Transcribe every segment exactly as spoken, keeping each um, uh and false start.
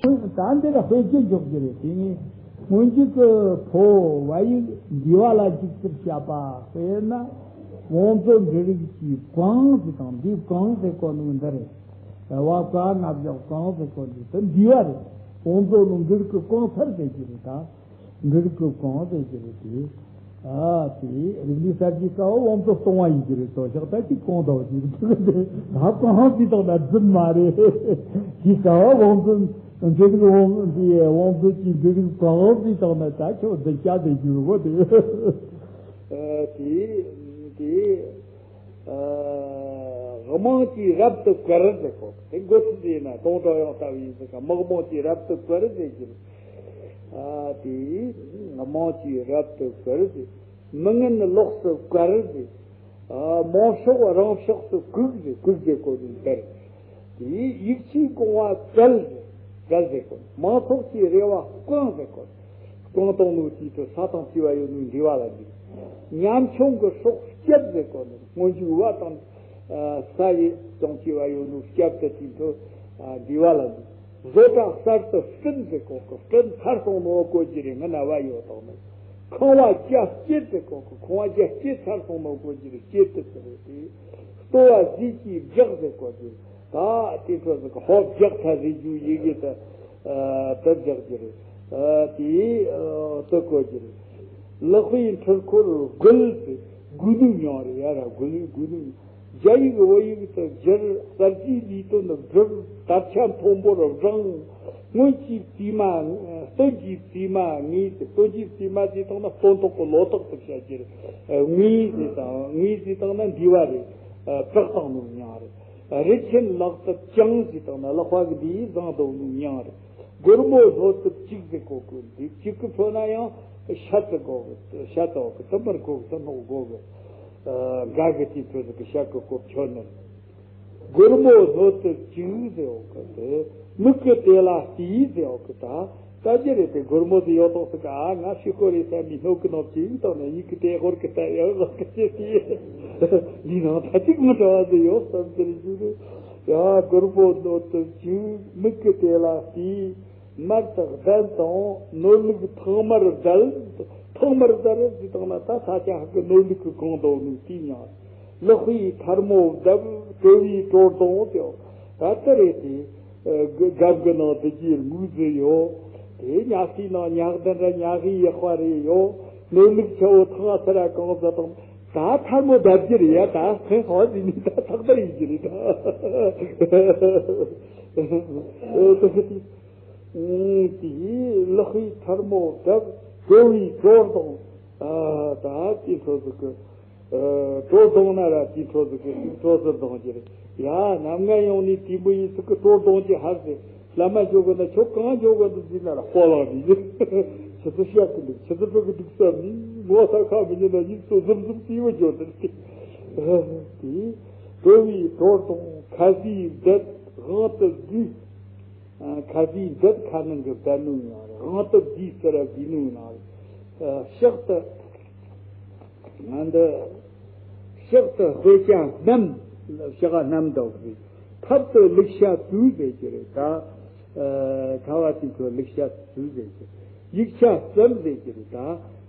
ད་འདི་ལ་དཔེ་ཅི་འཇོག་རྒྱུ་རེད། དེ་ངས་སྔོན་འཇུག་གི་ཕོ་བ་ཡིག་འདུས་པ་ལ་འཇུག་ཚུལ་བཤད་པ། དཔེར་ན་བང་མཛོད་འབྲུ་རིགས་ཀྱི་གང་ཟེར་དང་། འདིའི་གང་ཟེར་གོ་ནོ་འདི་རེད། བ་ཀ་ང་བཞག་གང་ཟེར་གོ་འདི་དེ་འདུས་པ་རེད། བང་མཛོད་ནི་འབྲུ་རིགས་ཀྱི་གང་ཚར་ཟེར་རྒྱུ་རེད། ད་འབྲུ་རིགས་ཀྱི་གང་ཟེར་རྒྱུ་རེད་དེ། ཨ་དེ་རིག་གནས་གསར་བརྗེའི་སྐབས་བང་མཛོད་སྟོང་བ་ཡིན་རྒྱུ་རེད་དོ། ཞག་ད་ཅིག་གང་དང་ཅིག་ད་གང་ཟེར་དང་ན་རྫུན་མ་རེད། དེའི་སྐབས་བང་མཛོད་འབྲུ་རིགས་བང་དེ་བང་མཛོད་ཀྱི་འབྲུ་རིགས་གང་ཟེར་དང་ན་ད་ཁྱོད་རྫུན་བཤད་ཟེར་རྒྱུ་རེད་བོ་དེ། ཨ་དེ་དེ། དམངས་ཀྱིས་རབ་ཏུ་བཀུར་ཟེར་གོ། དེ་མགོ་ཚིག་ཟེར་ན་ཏུང་ཀྲོའུ་ཡོང་ལྟ་བུ་ཡིན་ཟེར་ག། དམག་དམངས་ཀྱིས་རབ་ཏུ་བཀུར་ཟེར་གྱི། ཨ་དེ་དམངས་ཀྱིས་རབ་ཏུ་བཀུར་ཟེར། མི་ངན་ལོགས་སུ་བཀར་ཟེར། ཨ་དམངས་ཕྱོགས་རང་ཕྱོགས་སུ་བཀུག་ཟེར། བཀུག་ཟེར་གོ་ནི་དེར། དེ་ཡིག་ཆའི་གོང་བ་བཀལ་ཟེར། བཀལ་ཟེར་གོ། མང་ཚོགས་ཀྱི་རེ་བ་བསྐང་ཟེར་གོ། བསྐང་བཏང་ནོ་དེའི་དུ་ས་དང་བཅས་པ་ཡོད་ནོ་འདུས་པ་ལ་འདུས། ཉམ་ཆུང་གི་སྲོག་བསྐྱབས་ཟེར་གོ་ནི། སྔོན་འཇུག་བ་དང་ས་ཡི་དང་བཅས་པ་ཡོད་ནོ་བསྐྱབས་དུ་དེའི་དུ་འདུས་པ་ལ་འདུས། བཟོ་གྲྭ་གསར་དུ་བསྐྲུན་ཟེར་གོ་གི། བསྐྲུན་ཚར་སོང་ནོ་གོ་རྒྱུ་རེད། ང་ན་བ་ཡོད་དང་ནི། ཁང་བ་རྒྱ་བསྐྱེད་ཟེར་གོ་གི། ཁང་བ་རྒྱ་བསྐྱེད་ཚར་སོང་ནོ་གོ་རྒྱུ་རེད། བསྐྱེད་དུ་ཟེར་རེད་དེ། ལྟོ་བ་ཟས་ཀྱིས་བརྒྱགས་ཟེར་གོ་རྒྱུ། ད་དེ་འཕྲོ་ཟིག་ཧོབ་རྒྱག་ཚ་ཟེར་རྒྱུ་ཡི་གེ་དེ་ཨ་དེ་རྒྱག་རྒྱུ་རེད། ཨ་དེ་ཨ་དེ་གོ་རྒྱུ་རེད། ལག་པའི་འཕྲུལ་འཁོར་སྒུལ་ཟེར། སྒུལ་ནུས་མྱོང་རེད། ཡ་ར་སྒུལ་ནུས་སྒུལ་ནུས། རྒྱ་ཡིག་བོད་ཡིག་ཏུ་བསྒྱུར། གསར་བརྗེའི་ལས་དོན་བསྒྲུབས། དར་ཆ་མཐོན་པོར་བསྒྲེངས། སྔོན་གྱི་བཙུན་མ། སྟོན་གྱི་བཙུན་མ་ངས་ཟེར། སྟོན་གྱི་བཙུན་མ་ཟེར་དང་ན་སྟོན་ཐོག་གི་ལོ་ཏོག་ཏུ་བཤད་རྒྱུ་རེད། ངས་ཟེར་དང་ངས་ཟེར་དང་ན་འདུས་པ་རེད། ཨ་བྲག་དང་ནོ་མྱིང་རེད། རི་ཆེན་ལག་ཏུ་བཅིངས་ཟེར་དང་ན་ལག་པ་གི་འདི་ཡིས་བཟུང་དོ་ནོ་མྱིང་རེད། སྒོར་མོ་སྣོད་དུ་བཅུག་ཟེར་གོ་གི། འདི་བཅུག་གི་ཕོ་ན་ཡང་ཤ་ཚ་གོ་གི། ཤ་ཚ་གོ་གི། དུ་མར་གོ་གི། དུ་ནོག་གོ་གི། ཨ་འགའ་གི་དེ་ཚོ་ཟིག་གི་ཤ་གི་གོ་ཁྱོད་ནི། སྒོར་མོ་སྣོད་དུ་བཅུག་ཟེར་འོ་གི། དེ་མིག་གི་དེ་ལ་བལྟས་ཟེར་འོ་གི། ད་ལྟ་རྒྱུ་རེད་དེ། སྒོར་མོ་ཟིག་ཡོད་དོག་ཟིག་ག་ང་ཕྱི་ཁོ་རེ་ས་མི་སྣོད་གི་ནང་བཅུག་དང་ནི་ཡིག་གི་དེ་ཧོར་གི་ལྟ་ཡོད་ཟིག་གི་ཅི་སྟེ། འདི་ནང་ད་ཅིག་མི་འདྲ་བ་ཟིག་ཡོད་བསམ་ཟེར་རྒྱུ་རེད། ཡ་སྒོར་མོ་སྣོད་དུ་བཅུག་མིག་གི་དེ་ལ་བལྟས། མར་དང་གདན་དང་ནོར་ལུག་ཐང་མར་བསྡལ། ཐང་མར་བསྡལ་ཟེར་དང་ན་ད་ས་ཆ་ཧ་གི་ནོར་ལུག་གི་གང་དོ་ནུ་དེ་མྱིང་། ལག་པའི་ཐལ་མོ་བརྡབས། བྲོ་བའི་བྲོ་བརྡུང་དེ་ད་ལྟ་རེད་དེ། ཨ་རྒ་རྒབ་གི་ནང་དུ་གྱི་མུ་ཟི་ཡོད། དེ་ཉག་སའི་ནང་ཉག་གདན་ར་ཉག་གི་ཡག་པ་རེ་ཡོད། ནོར་ལུག་ཆ་བོ་ཐང་ས་ར་གང་ཟ་དང་ད་ཐལ་མོ་བརྡབ་རྒྱུ་རེད་ཡ། ད་ཐེངས་ཧོ་ཟིན་ནི་ད་ཐག་པ་རེད་རྒྱུ་རེད་ད། ཨོ་ད་ཧི་ཏི། ཨུམ། དེའི་ལག་པའི་ཐལ་མོ་བརྡབས། བྲོ་བའི་བྲོ་བརྡུང་། ཨ་ད་དེ་འཕྲོ་ཟིག་གི། ཨ་བྲོ་བརྡུང་ན་ར་དེ་འཕྲོ་ཟིག་གི་ཞིག་བྲོ་ཟིག་བརྡུང་རྒྱུ་རེད་ཡ། ནམ་ང་ཡོང་ནས་དེ་མོ་ཡིན་ཟིག་གི་བྲོ་བརྡུང་རྒྱུ་ཧར་ཟེར། བླ་མ་འཇོག་གི་ན་ཁྱོད་གང་འཇོག་གི་འདུག་ཟེར་ན་ར་སྤོ་ལགས་ནས་ཆི་ཟིག་བཤད་གི་འདུག་ཆི་ཟིག་བྲོ་གི་འདུག་བསམ་ནས་ངོ་ཚ་ཁ་མི་ཉན་ན་ཡིད་ཚོ་ཟིམ་ཟིམ་དེ་བ་འཇོག་ཟེར་ཏེ། དེ་བྲོ་བའི་བྲོ་བརྡུང་། ཁ་ཟས་འདེབས། དབང་དུ་བསྡུས། ཨ་ཁ་ཟས་འདེབས་ཁ་ནང་གི་བསྡད་ནོ་ཡང་རེད། དབང་དུ་བསྡུས་ཟེར་བ་བསྡུས་ནོ་ཡང་རེད། ཨ་ཕྱག་ཏུ་ང་འདི་ཕྱག་ཏུ་དཔེ་ཆ་བསྣམས། ཕྱག་བསྣམས་འདུག་ཟེར། ཐབ་ཏུ་ལུག་ཤ་བཙུགས་ཟེར་གྱི་རེད་ད། ཨ་ཁ་བ་དེ་ཚོ་ལུག་ཤ་བཙུགས་ཟེར་གྱི། ཡིག་ཆ་བརྩམས་ཟེར་གྱི་རེད་ད།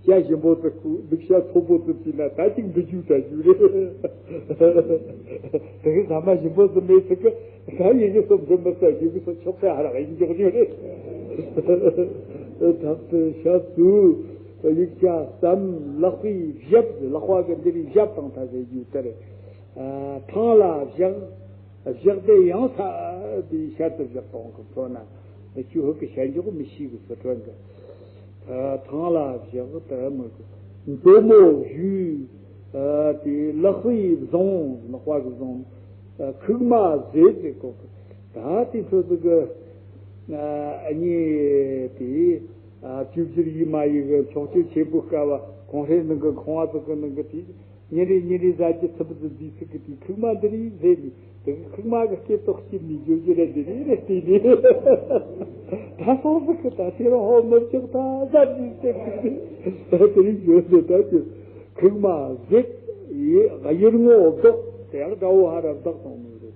ཞྭ་ཞིམ་པོ་ཙི་ཁུ་ལུག་ཤ་ཚོ་པོ་ཙི་བྱིན་ན་ད་ཅིག་འབུ་རྒྱུ་འདྲ་རྒྱུ་རེད། དེ་གི་ཟ་མ་ཞིམ་པོ་ཙི་མེད་ཚིག་གི་ད་ཡི་གེ་སོ་འབུ་མི་ཟ་རྒྱུ་གི་སོ་ཆོག་ས་ཧ་རག་ཡིན་འཇོག་རྒྱུ་རེད། ཐབ་ཏུ་ཞྭ་བཙུགས། ཡིག་ཆ་བརྩམས། ལག་པས་བཞབས། ལག་པ་གི་འདི་རིགས་བཞབས་དང་ད་ཟེར་རྒྱུ་དེ་རེད། ཨ་ཐང་ལ་བཞག་བཞག་སྟེ་ཡང་ས་དེའི་ཤར་དུ་བཞག་གཏོང་གི་མཚོན་ན། ཁྱོད་ཧུ་གི་ཤར་འཇོག་མི་ཤེས་གི་སི་ཁྲོན་གི། ཨ་ཐང་ལ་བཞག་དེ་མི་གི། མདོ་མོ་བཞུས། ཨ་དེ་ལག་པས་བཟུང་། ལག་པ་གི་བཟུང་། ཨ་ཁུག་མ་བཟེད་ཟེར་གོ་གི། ད་དེ་ཚོ་ཟིག་གི། ཨ་གཉིས་དེ། ཨ་བཅུ་བཞིར་ཡིད་མ་ཡིད་གི་ཕྱོགས་ཆོས་ཆེན་པོའི་སྐབས་ཁོང་ཧྲེ་ནང་གི་ཁོང་བ་ཟིག་གི་ནང་གི་དེ། ཉིན་རེ་ཉིན་རེ་ཟ་རྒྱུ་ཚིམ་པ་ཟིག་འདི་ཚིག་གི་དེའི་ཁུག་མ་འདི་རིགས་ཟེར་ནས་དེ་གི་ཁུག་མ་གི་སྐེ་ཏོག་སྐྱིབས་ནས་བརྗོད་རྒྱུ་རེད། འདི་རེད་རེད་དེ་ནས་ད་སོང་ཟིག་གི་ད་ཁྱེད་རང་ཧོ་མི་ཆོག་ད་ཟ་འདི་ཟེར་གི་ད་དེ་རིགས་བརྗོད་ཟེར། ད་དེ་ཁུག་མ་ཟེར་ཡེ་གཡུར་ངོ་བཟློག་དེ་ཡང་དགྲ་བོ་ཧ་ར་བཟློག་སོང་ནི་རེད།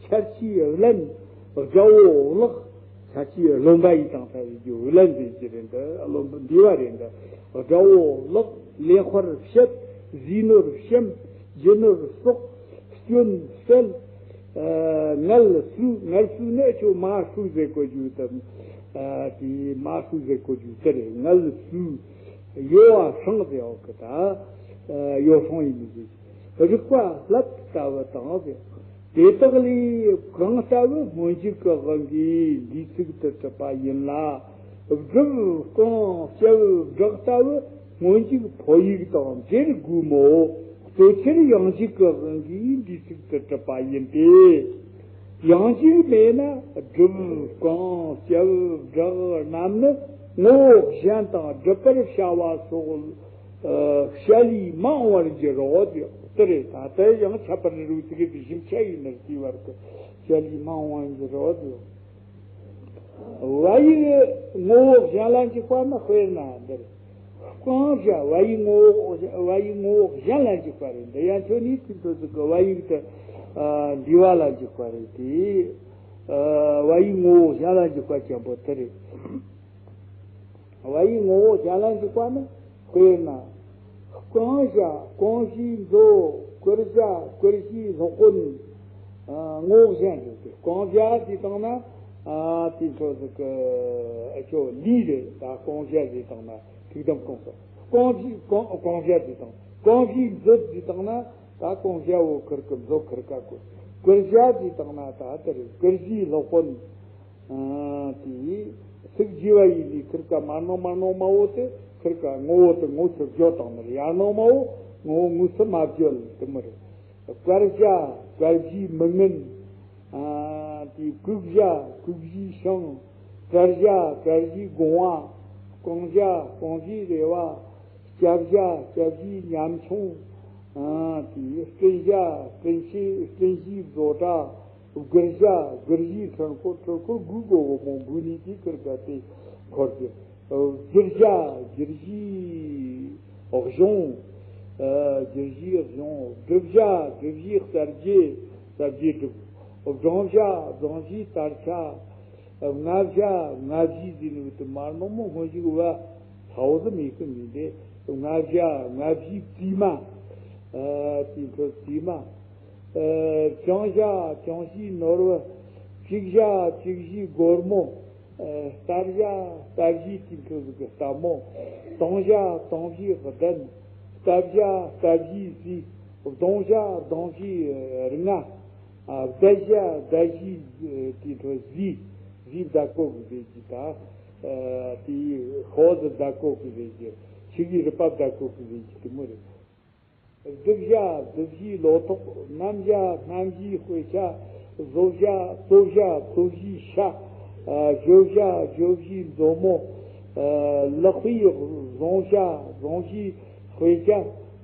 འཆར་གཞི་བརླན་དགྲ་བོ་བརླག་ས་ཆའི་རློན་པ་ཡིས་དྭངས་ཚར་བའི་རྒྱུ་བུ་ལན་འཛིན་གྱི་རེད། འདི་རློན་པ་འདི་བ་རེད། འདི་དགྲ་བོ་ལག། ལས་དཔར་བཤད། ཟས་ནོར་བཤམས། རྒྱུ་ནོར་གསོག། སྐྱོན་སེལ། ཨ། ངལ་གསོ། ངལ་གསོ་ནི་ཁྱོད་མ་ཧྲུག་ཟེར་གོ་རྒྱུ་དང་། ཨ། དེ་མ་ཧྲུག་ཟེར་གོ་རྒྱུ་དེ་རེད། ངལ་གསོ། ཡོ་བ་སྲང་ཟེར་བ་གི་ད། ཨ། ཡོ་སྲང་ཡིན་མི་ཟེར། རིག་པ་རླབས་ལྟ་བུ་དང་ཟེར། དེ་དག་ལས་གང་ལྟ་བུ་སྔོན་འཇུག་གི་དབང་གིས་འདིའི་ཚིག་ཏུ་གྲུབ་པ་ཡིན་ལ། སྒྲུབ་རྐང་བཅའ་བྲག་ལྟ་བུ་སྔོན་འཇུག་ཕོ་ཡིག་དང་འབྲེལ་དགོས་མོད། གཙོ་ཆེར་ཡང་འཇུག་གི་དབང་གིས་འདིའི་ཚིག་ཏུ་གྲུབ་པ་ཡིན་ཏེ། ཡང་འཇུག་མེད་ན་སྒྲུབ་རྐང་བཅའ་བྲག་རྣམས་ནི་ངོ་བོ་གཞན་དང་སྒྲུབ་པར་བྱ་བ་སོགས། ཨ། བཤད་ལས་མ་འོངས་པར་འགྱུར་རོ། དེ་རེད། ད་ལྟ་ཡང་ཁྱད་པར་རེ་རེ་ཚིག་གི་ཞིབ་ཆ་ཡིན་ནར་དེའི་བར་གྱི་བཤད་ལས་མ་འོངས་པར་འགྱུར་རོ། བ་ཡིག་ངོ་བོ་གཞན་ལ་འཇུག་པ་ནི། དཔེར་ན་འདིར་རྐང་བཞག་བ་ཡིག་ངོ་བོ། བ་ཡིག་ངོ་བོ་གཞན་ལ་འཇུག་པ་རེད། འདི་ཡང་ཁྱོད་ནི་ཚིག་ཐོ་ཚིག་གི་བ་ཡིག་དེ། ཨ། འདི་བ་ལ་འཇུག་པ་རེད་དེ། ཨ། བ་ཡིག་ངོ་བོ་གཞན་ལ་འཇུག་པ་ཅན་པོ་དེ་རེད། བ་ཡིག་ངོ་བོ་གཞན་ལ་འཇུག་པ་ནི། དཔེར་ན། རྐང་བཞག་རྐང་བཞིའི་མཛོ། བསྐུར་བཞག་བསྐུར་བཞིའི་སློབ་དཔོན། ཨ། ངོ་བོ་གཞན་རེད་དེ། རྐང་བཞག་ཟེར་བཏང་ན། ཨ། དེ་ཚོ་ཟིག་གི་ཨ་ཅོ་ལུས་རེད། ད་རྐང་བཞག་ཟེར་བཏང་ན་ཐུགས་དམ་བསྐང་སོ། རྐང་བཞི། རྐང་། རྐང་བཞག་ཟེར་བཏང་། རྐང་བཞིའི་མཛོད་ཟེར་བཏང་ན། ད་རྐང་བཞག་བོ་ཁིར་གི་མཛོད་ཁིར་ཀ་བསྐུར། བསྐུར་བཞག་ཟེར་བཏང་ན་ད་དེ་རེད། བསྐུར་བཞིའི་སློབ་དཔོན། ཨ། དེ་ཚིག་རྒྱས་པ་ཡིན་ནི་ཁིར་ཀ་མ་ནོ་མ་ནོ་མ་བོ་དེ། ཁིར་ཀ་ངོ་བོ་དེ་ངོ་ཚུར་བརྗོད་བཏང་ནི་རེད། ཡར་ནོ་མ་བོ་ངོ་བོ་ངོ་ཚུར་མ་བརྗོད་ལ་དེ་མོ་རེད། བསྐལ་བརྒྱ་བསྐལ་བཞིའི་མི་ངན། ཨ། དེ་བཀུག་བཞག་བཀུག་བཞིའི་ཤིང་། བྲལ་བཞག་བྲལ་བཞིའི་དགོངས་པ། བསྐང་བཞག་བསྐང་བཞིའི་རེ་བ། བཅའ་བཞག་བཅའ་བཞིའི་ཉམ་ཆུང་། ཨ། དེ་སྤྲིན་བཞག་སྤྲིན་བཞི། སྤྲིན་བཞིའི་བཟོ་གྲྭ། བསྒུལ་བཞག་བསྒུལ་བཞིའི་འཕྲུལ་འཁོར། འཕྲུལ་འཁོར་སྒུག་གོ་བོ་མོ་སྒུག་ནས་དེ་ཁིར་ཀ་དེ་འཁོར་གྱི། བསྒྱུར་བྱ་བསྒྱུར་བྱའི་གཞུང་། ཨ། བསྒྱུར་བྱའི་གཞུང་། བསྒྲུབ་བྱ་བསྒྲུབ་བྱའི་གསལ་བྱེད། གསལ་བྱེད་སྒྲུབ། བགྲང་བྱ་བགྲང་བྱའི་དར་ཆ། ལྔ་བྱ་ལྔ་བྱའི་ཟེར་ནི་དེ་མར་ནོ་མོ་སྔོན་འཇུག་བ་ཚ་བོ་ཟིག་མེད་གི་མིན་ཏེ། ལྔ་བྱ་ལྔ་བྱའི་རྩིས་མ། ཨ། དེ་ཚོ་རྩིས་མ། ཨ། བཅང་བྱ་བཅང་བྱའི་ནོར་བུ། བཅུག་བྱ་བཅུག་བྱའི་སྒོར་མོ། ཨ། ལྟ་བྱ་ལྟ་བྱའི་དེ་ཚོ་ཟིག་གི་ལྟད་མོ། གཏོང་བྱ་གཏོང་བྱའི་གདན། ལྟ་བྱ་ལྟ་བྱའི་རྩིས། བརྡུང་བྱ་བརྡུང་བྱའི་རིགས་ལྔ། ཨ། བཟླས་བྱ་བཟླས་བྱའི་དེ་ཚོ་རྫས། རྫས་བཟླས་བཀོལ་གི་ཟེར་གྱི་ད། ཨ། དེའི་ཤོག་ཟིག་བཟླས་བཀོལ་གི་ཟེར་གྱི། ཆུ་གི་རིད་པ་བཟླས་བཀོལ་གི་ཟེར་གྱི་དེ་མོ་རེད། བསྒྲུབ་བྱ་བསྒྲུབ་བྱའི་ལོ་ཏོག། བསྣམ་བྱ་བསྣམ་བྱའི་དཔེ་ཆ། བཟོ་བྱ་བཙོ་བྱ་བཙོ་བྱའི་ཤ། ཨ། བཞོ་བྱ་བཞོ་བྱའི་མཛོ་མོ། ཨ། ལག་པས་བཟུང་བྱ་བཟུང་བྱའི་དཔེ་ཆ།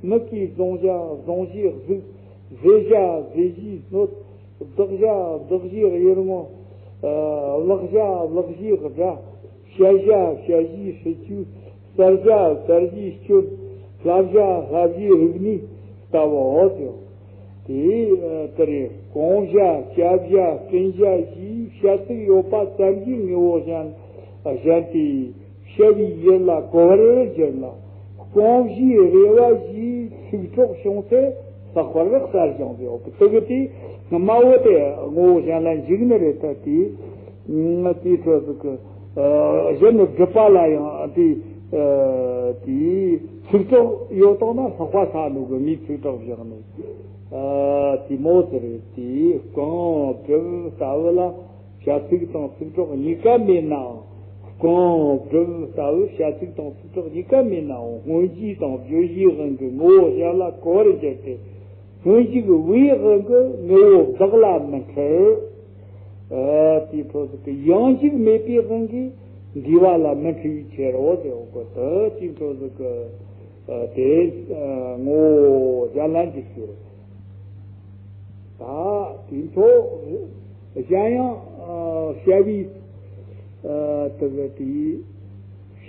མིག་གིས་བཟུང་བྱ་བཟུང་བྱའི་གཟུགས། བཟས་བྱ་བཟས་བྱའི་སྣོད། བདག་བྱ་བདག་བྱའི་གཡུལ་ངོ། ཨ། བརླག་བྱ་བརླག་བྱའི་དགྲ། བཤལ་བྱ་བཤལ་བྱའི་སྲིད་ཇུས། གསལ་བྱ་གསལ་བྱའི་སྐྱོན། བསླབ་བྱ་བསླབ་བྱའི་རིག་གནས་ལྟ་བུའོ། དེ། དེ་ལྟར་བསྐང་བྱ་བཅའ་བྱ་བསྐྲུན་བྱ་ཞེས་བྱ་ཚིག་ཡོད་པ་ཙམ་གྱིས་དངོས་པོ་གཞན་གཞན་དེ་བྱ་བའི་ཡུལ་ལ་གོ་བར་འགྱུར་ལ། བསྐང་བྱའི་རེ་བ་ཞེས་ཚིག་གྲོགས་བྱུང་ཚེ་ལྷག་པར་གསལ་ཞིང་ཟེར་བ་དེ་གི་དེ་སྔ་མ་བོ་དེ་དངོས་པོ་གཞན་ལ་འཇུག་ནི་རེད། ད་དེ། དེའི་ཁྲོད་དུ་གི། ཨ། གཞན་ནི་སྒྲུབ་པ་ལ་ཡང་དེ། ཨ། དེའི་ཚིག་གྲོགས་ཡོད་དང་ན་ལྷག་པ་ས་ནུ་གི་མིའི་ཚིག་གྲོགས་བཞག་ནས། ཨ། དེ་མོ་དེ་རེད། དེ་བསྐང་སྒྲུབ་ལྟ་བུ་ལ་བྱ་ཚིག་དང་ཚིག་གྲོགས་གཉིས་ཀ་མེད་ནའང་། བསྐང་སྒྲུབ་ལྟ་བུ་བྱ་ཚིག་དང་ཚིག་གྲོགས་གཉིས་ཀ་མེད་ནའང་སྔོན་འཇུག་དང་བརྗོད་གཞིའི་དབང་གིས་དངོས་པོ་གཞན་ལ་གོ་བར་འགྱུར་ཏེ། སྔོན་འཇུག་བུའི་དབང་གིས་དངོས་པོ་བདག་ལ་མི་འཁྲུལ། ཨ། དེའི་ཁྲོད་དུ་ཡང་འཇུག་མེད་པའི་དབང་གིས་འདུས་པ་ལ་མི་འཁྲུལ་བའི་ཕྱིར་རོ་ཟེར་བ་གོ། ད་དེའི་ཁྲོད་དུ། ཨ། དེ། ཨ། ངོ་བོ་གཞན་ལ་འཇུག་ཟེར། ད་དེའི་ཁྲོད་གཞན་ཡང་། ཨ། བྱ་བའི། ཨ། དེ་གི་དེའི།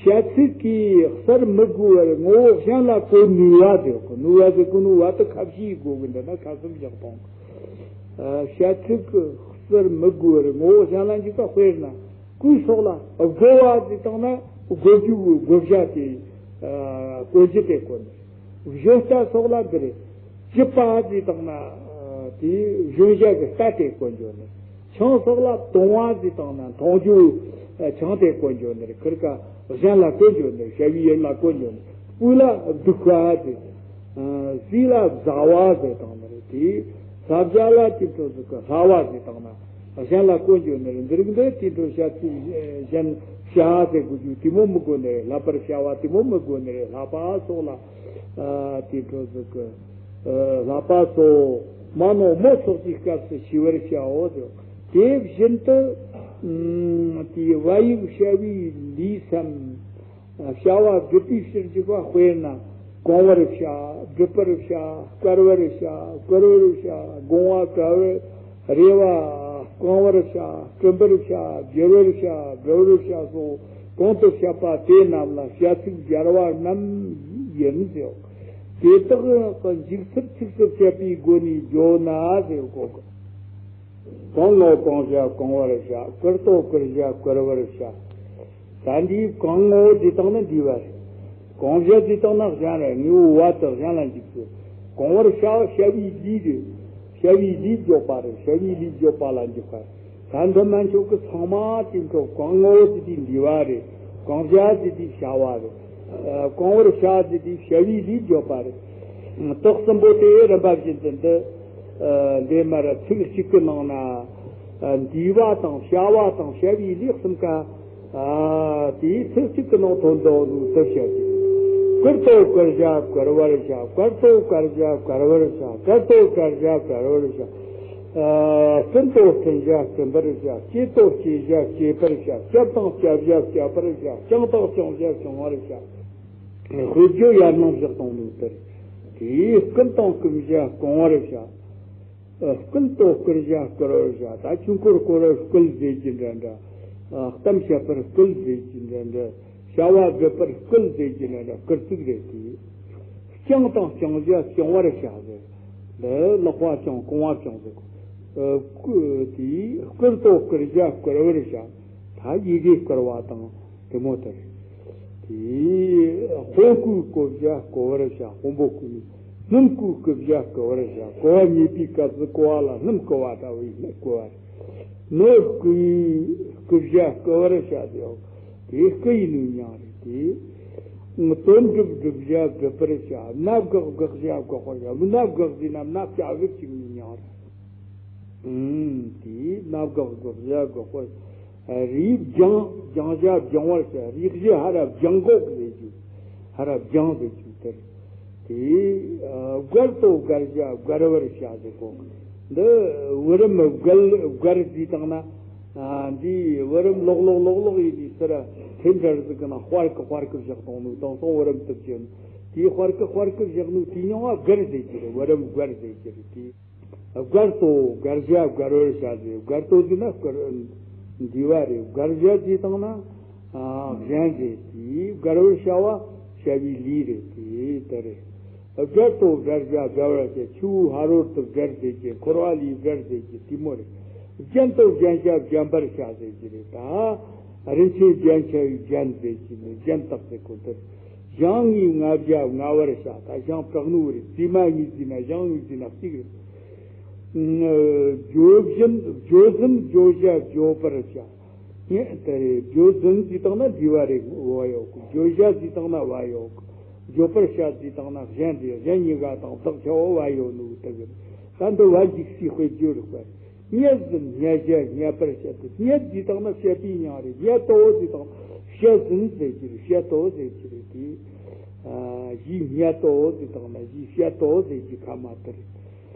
བྱ་ཚིག་གིས་གསར་མི་བགོ་བར་ངོ་བོ་གཞན་ལ་གོ་ནུས་པ་དེ་གོ། ནུས་པ་དེ་གོ། ནུས་པ་དེ་ཁ་ཕྱིའི་གོ་གི་འདི་ན་ཁ་གསུམ་བཞག་དང་། ཨ། བྱ་ཚིག་གིས་གསར་མི་བགོ་བར་ངོ་བོ་གཞན་ལ་འཇུག་པ། དཔེར་ན། སྐུ་སོགས་ལ་བགོ་བ་ཟེར་བཏང་ན་བགོ་རྒྱུ་བགོ་བྱ་དེ་ཨ་བཀོལ་རྒྱུ་དེ་བཀོལ་ནས། བཞོ་རྟ་སོགས་ལ་འདིར་བཅུ་པ་ཟེར་བཏང་ན་ཨ་དེ་བཞོན་བྱ་གི་རྟ་དེ་བཀོལ་འགྱོ་ནས། ཆང་སོགས་ལ་འཐུང་བ་ཟེར་བཏང་ན་འཐུང་རྒྱུ་ཨ་ཆང་དེ་བཀོལ་འགྱོ་ནས། ཁིར་ཀ་གཞན་ལ་བཀོལ་འགྱོ་ནས། བྱ་བའི་ཡུལ་ལ་བཀོལ་འགྱོ་ནས། སྤོས་ལ་བདུག་པ་ཟེར། ཨ་བསིལ་ལ་བཟའ་བ་ཟེར་བཏང་ནི་རེད་དེ། བཟའ་བྱ་ལ་དེ་འཕྲོ་ཟིག་གི་བཟའ་བ་ཟེར་བཏང་ན་གཞན་ལ་བཀོལ་འགྱོ་ནི་རེད། འདི་རིགས་འདི་དེ་འཕྲོ་བྱ་ཚིག་གཞན་བྱ་ཟེར་དགོས་རྒྱུ་དེ་མོ་མི་དགོས་ནི་རེད། བསླབ་པར་བྱ་བ་དེ་མོ་མི་དགོས་ནི་རེད། བསླབ་པ་སོགས་ལ་ཨ་དེ་འཕྲོ་ཟིག་གི་ཨ་བསླབ་པ་སོགས་མ་ནོ་མོ་སོགས་ཀྱི་སྐབས་སུ་ཤེས་པར་བྱའོ་ཟེར། དེ་བཞིན་དུ་ཨ་དེ་བ་ཡིག་བྱ་བའི་ལུས་སམ། བྱ་བ་སྒྲུབ་པའི་ཕྱིར་གྱུར་པ། དཔེར་ན་གང་བར་བྱ། སྒྲུབ་པར་བྱ། བསྐོར་བར་བྱ། བསྐོར་བར་བྱ། བསྒོང་བ་བཀལ་བར། རེ་བ་བསྐང་བར་བྱ། བསྐྲུན་པར་བྱ། བསྒྱུར་བར་བྱ། བསྒྲུབ་པར་བྱ་སོགས་གོང་དུ་བཤད་པ་དེ་རྣམས་ལ་བྱ་ཚིག་སྦྱར་བ་རྣམས་ཡིན་ཟེར། དེ་དག་གི་འཇུག་ཚུལ་ཚིགས་སུ་བཅད་པའི་སྒོ་ནས་བརྗོད་ན་ཟེར་གོ་གི། གང་ངོ་གང་བྱ་གང་བར་བྱ། བསྐུར་ཏོ་བསྐུར་བྱ་བསྐུར་བར་བྱ། ད་འདིའི་གང་ངོ་ཟེར་བཏང་ན་འདི་བ་རེད། གང་བྱ་ཟེར་བཏང་ན་གཞན་རེད། དངོས་པོ་བ་དེ་གཞན་ལ་འཇུག་དགོས། གང་བར་བྱ་བྱ་བའི་ལུས་རེད། བྱ་བའི་ལུས་བརྗོད་པ་རེད། བྱ་བའི་ལུས་བརྗོད་པ་ལ་འཇུག་པ་རེད། ད་འདི་མན་ཆོག་གི་ཚང་མ་དེ་འཕྲོ་གང་ངོ་ཟེར་དུས་འདི་བ་རེད། གང་བྱ་ཟེར་དུས་བྱ་བ་རེད། ཨ་གང་བར་བྱ་ཟེར་དུས་བྱ་བའི་ལུས་བརྗོད་པ་རེད། དོགས་གསུམ་པོ་དེ་རིམ་པ་བཞིན་དུ་འདི་ཨ་འདི་མར་ཚིག་གཅིག་གི་ནང་ན་ཨ་འདི་བ་དང་བྱ་བ་དང་བྱ་བའི་ལུས་གསུམ་ཀ་ཨ་དེའི་ཚིག་གཅིག་གི་ནང་ཐོན་འདུག་ནོ་དེ་བཤད་ཀྱི། བསྐུར་ཏོ་བསྐུར་བྱ་བསྐུར་བར་བྱ། བསྐོར་ཏོ་བསྐོར་བྱ་བསྐོར་བར་བྱ། བསྐོར་ཏོ་བསྐོར་བྱ་བསྐོར་བར་བྱ། ཨ་བསྐྲུན་ཏོ་བསྐྲུན་བྱ་བསྐྲུན་པར་བྱ། གཅེས་ཏོ་གཅེས་བྱ་གཅེས་པར་བྱ། བསྐྱབ་དང་བསྐྱབ་བྱ་བསྐྱབ་པར་བྱ། བསྐྱངས་དང་བསྐྱངས་བྱ་བསྐྱང་བར་བྱ། དཔེ་བརྗོད་ཡར་ནང་བཞག་གཏོང་ནོ་དེར། དེས་བསྐུམ་དང་བསྐུམ་བྱ་བསྐུམ་པར་བྱ། ཨ་བསྐུལ་ཏོ་བསྐུལ་བྱ་བསྐུལ་བར་བྱ། ད་ཆོས་འཁོར་བསྐོར་བར་བསྐུལ་ཟེར་གྱི་འདྲ་འདྲ། ཨ་གཏམ་བཤད་པར་བསྐུལ་ཟེར་གྱི་འདྲ་འདྲ། བྱ་བ་སྒྲུབ་པར་བསྐུལ་ཟེར་གྱི་འདྲ་འདྲ། བསྐུལ་ཚིག་རེད་དེ། བསྐྱངས་དང་བསྐྱངས་བྱ་བསྐྱང་བར་བྱ་ཟེར། འདི་ལག་པ་བརྐྱངས་རྐང་བ་བརྐྱངས་ཟེར། ཨ་བསྐུ་དེས་བསྐུལ་ཏོ་བསྐུལ་བྱ་བསྐུལ་བར་བྱ། ད་ཡི་གེ་བསྐུལ་བ་དང་། དེ་མོ་ལྟར། དེ་དཔོན་བསྐུལ་བསྐུལ་བྱ་བསྐུལ་བར་བྱ། དཔོན་པོ་བསྐུལ་ནས། སྣུམ་བསྐུལ་བསྐུལ་བྱ་བསྐུལ་བར་བྱ། བསྐུལ་བ་ཉེས་པའི་སྐབས་སུ་བསྐུལ་བ་ལ་སྣུམ་བསྐུལ་བ་ལྟ་བུའི་སྣུམ་བསྐུལ་བ་རེད། སྣོད་བསྐུལ་བསྐུལ་བྱ་བསྐུལ་བར་བྱ་སྟེ། དེ་བསྐུལ་ཡིན་ནོ་མྱང་རེད་དེ། དོན་སྒྲུབ་སྒྲུབ་བྱ་སྒྲུབ་པར་བྱ། མནའ་བསྒོག་བསྒོག་བྱ་བསྒོག་པར་བྱ། མནའ་བསྒོག་ཟེར་ན་མནའ་བཅའ་གི་བཅུག་ནོ་མྱང་རེད། ཨུམ། དེས་མནའ་བསྒོག་བསྒོག་བྱ་བསྒོག་པར། རེས་སྦྱང་། སྦྱང་བྱ་སྦྱང་བར་བྱ། རེས་གཞི་ཧ་ར་སྦྱང་གོག་ཟེར་རྒྱུ། ཧ་ར་སྦྱང་ཟེར་རྒྱུ་དེར། དེས་ཨ་བསྒོར་ཏོ་བསྒོར་བྱ་བསྒོར་བར་བྱ་ཟེར་གོ། འདི་བུ་རམ་བསྒོར་བསྒོར་ཟེར་བཏང་ན། ཨ་འདི་བུ་རམ་ལོག་ལོག་ལོག་ལོག་ཡིན་དུས་ཟེར་ར་ཐེམ་འདྲ་ཟིག་གི་ནང་དཔར་གི་དཔར་གི་བཞག་གཏོང་ནོ་དེང་སང་བུ་རམ་དུ་བྱེད་ནོ། དེའི་དཔར་གི་དཔར་གི་བཞག་ནོ་དེའི་མྱིང་ང་བསྒོར་ཟེར་རྒྱུ་རེད། བུ་རམ་བསྒོར་ཟེར་རྒྱུ་རེད་དེ། བསྒོར་ཏོ་བསྒོར་བྱ་བསྒོར་བར་བྱ་ཟེར། བསྒོར་ཏོ་ཟེར་ན་བསྐུལ་འདི་བ་རེད། བསྒོར་བྱ་ཟེར་བཏང་ན་ཨ་གཞན་རེད་དེ། བསྒོར་བར་བྱ་བ་བྱ་བའི་ལུས་རེད་དེ་དེ་རེད། བསྒོར་ཏོ་བསྒོར་བྱ་བསྒོར་བར་བྱ། ཆུ་བོ་ཕ་རོལ་ཏུ་བསྒོར་ཟེར་གྱི། འཁོར་བ་ལས་བསྒོར་ཟེར་གྱི་དེ་མོ་རེད། བརྒྱན་ཏོ་བརྒྱན་བྱ་བརྒྱན་པར་བྱ་ཟེར་གྱི་རེད། ད་རིན་ཆེན་བརྒྱན་བྱ་བའི་བརྒྱན་ཟེར་གྱི་ནི་བརྒྱན་བཏགས་ཟེར་གོ་དེར། ཞིང་ལྔའི་ལྔ་བྱ་ལྔ་བར་བྱ། ད་ཞིང་བཏགས་ནོ་རེད། རྩིས་མ་ལྔའི་རྩིས་ན་ཞིང་ལྔའི་རྩིས་ན་གཅིག་རེད། ཨ་བརྗོད་བཞིན་བརྗོད་ཟིན་བརྗོད་བྱ་བརྗོད་པར་བྱ། ངས་དེ་རེད། བརྗོད་ཟིན་ཟེར་བཏང་ན་འདི་བ་རེད། བ་ཡོད་གི། བརྗོད་བྱ་ཟེར་བཏང་ན་བ་ཡོད་གི། བརྗོད་པར་བྱ་ཟེར་བཏང་ན་གཞན་རེད། གཞན་གཉིས་ཀ་དང་བདག་ཆ་བོ་བ་ཡོད་ནོ་དེ་གི། ད་འདི་བ་འཇུག་སའི་དཔེ་བརྗོད་རིགས་པ་རེད། རྙེད་ཟིན་རྙེད་བྱ་རྙེད་པར་བྱ་སྟེ། རྙེད་ཟེར་བཏང་ན་བཤད་པའི་མྱིང་རེད། རྙེད་དོ་ཟེར་བཏང་ན་བཤད་ཟིན་ཟེར་གྱི་རེད། བཤད་དོ་ཟེར་གྱི་རེད་དེ། ཨ་གཞི་རྙེད་དོ་ཟེར་བཏང་ན་གཞི་བཤད་དོ་ཟེར་གྱི་ཁ་མ་དེ་རེད།